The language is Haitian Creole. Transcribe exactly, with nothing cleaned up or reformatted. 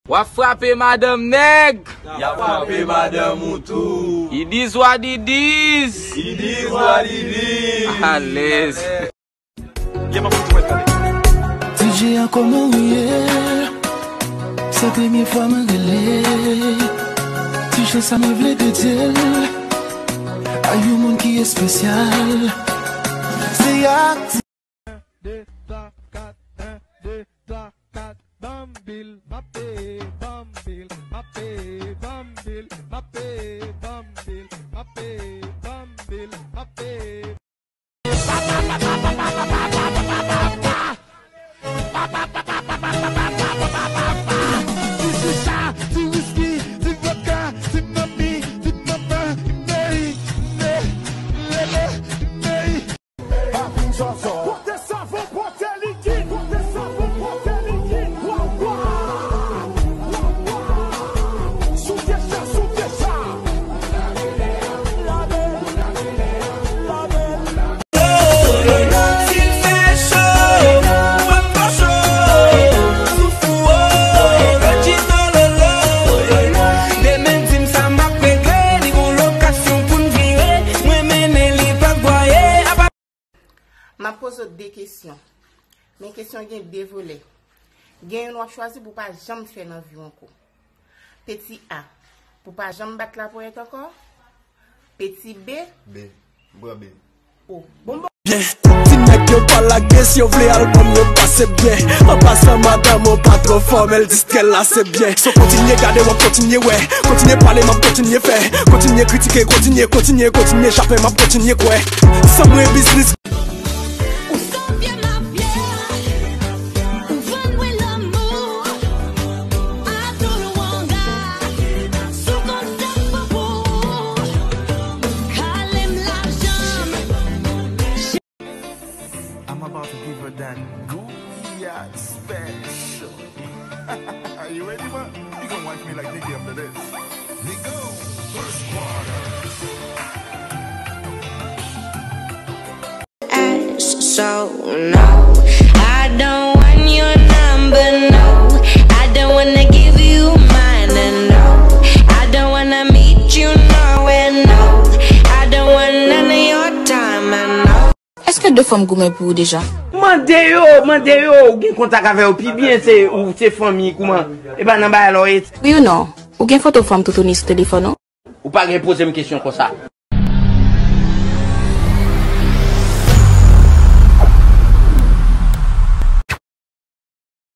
W ap frape madanm nèg. Y ap frape madanm ou tou. It is what it is. It is what it is. Alèz. Yeah, m ap fout ou mèt gade. D J a, kòman w ye? Se premye fwa mwen rele. T J, sa mwen vle dedye l a yon moun ki espesyal. Se ak. De, twa, kat, en, de, twa, kat, banm bil, m ap peye, banm bil, m ap peye, banm bil, m ap peye, banm bil, m ap peye, banm bil, m ap peye. Ti chicha, ti whisky, ti vodka, ti mami, ti mama, ney, ney, lele, ney. Papin Zòzò. Pote savon, pote likid. Pote savon, pote likid. Wa, wa. Wa, wa. Sou Kesha, sou Kesha. Lave, lave, lave. Si l fè cho, w ap fè cho. Sou fou, oh, Reggie Dololo. Demen di m sa m ap regle, li gon lokasyon pou n vire. Mwen mennen li pa gwaye. M ap poze w de kesyon. Men kesyon gen de volè. Gen youn w ap chwazi pou w pa janm fè nan vi w ankò. Peti A, pou w pa janm bat laponyèt ankò. Peti B. B. M pran B. O. Bon, bon. Byen, ti nèg yo pa lage, si yo vle albòm yo pase byen. An pasan, madanm ou pa twò fòmèl, distrè l la se byen. So kontinye gade, w ap kontinye wè. Kontinye pale, m ap kontinye fè. Kontinye kritike, kontinye, kontinye, kontinye chape, m ap kontinye kwè. San mwen biznis. Ou sovye mafya, ou vann mwen lanmou, a tou lwanga, sou kontak popo, kale m lajan m. I'm about to give her that Guyat special. You ready, man? You gonna wife me like Nicki after this. Nigo, first quarter. Ask, so no, I don't want your number, no. I don't wanna give you mine, and no, I don't wanna meet you nowhere, no. I don't want none of your time, I know. Èske de fanm goumen pou ou deja? Mande yo, mande yo, ou gen kontak avè yo pi byen, se ou, se fanmi, kouman? E pa nan bagay la w ye. Wi ou non? Ou gen foto fanm toutouni sou telefòn ou? Ou pa gen poze m kesyon konsa.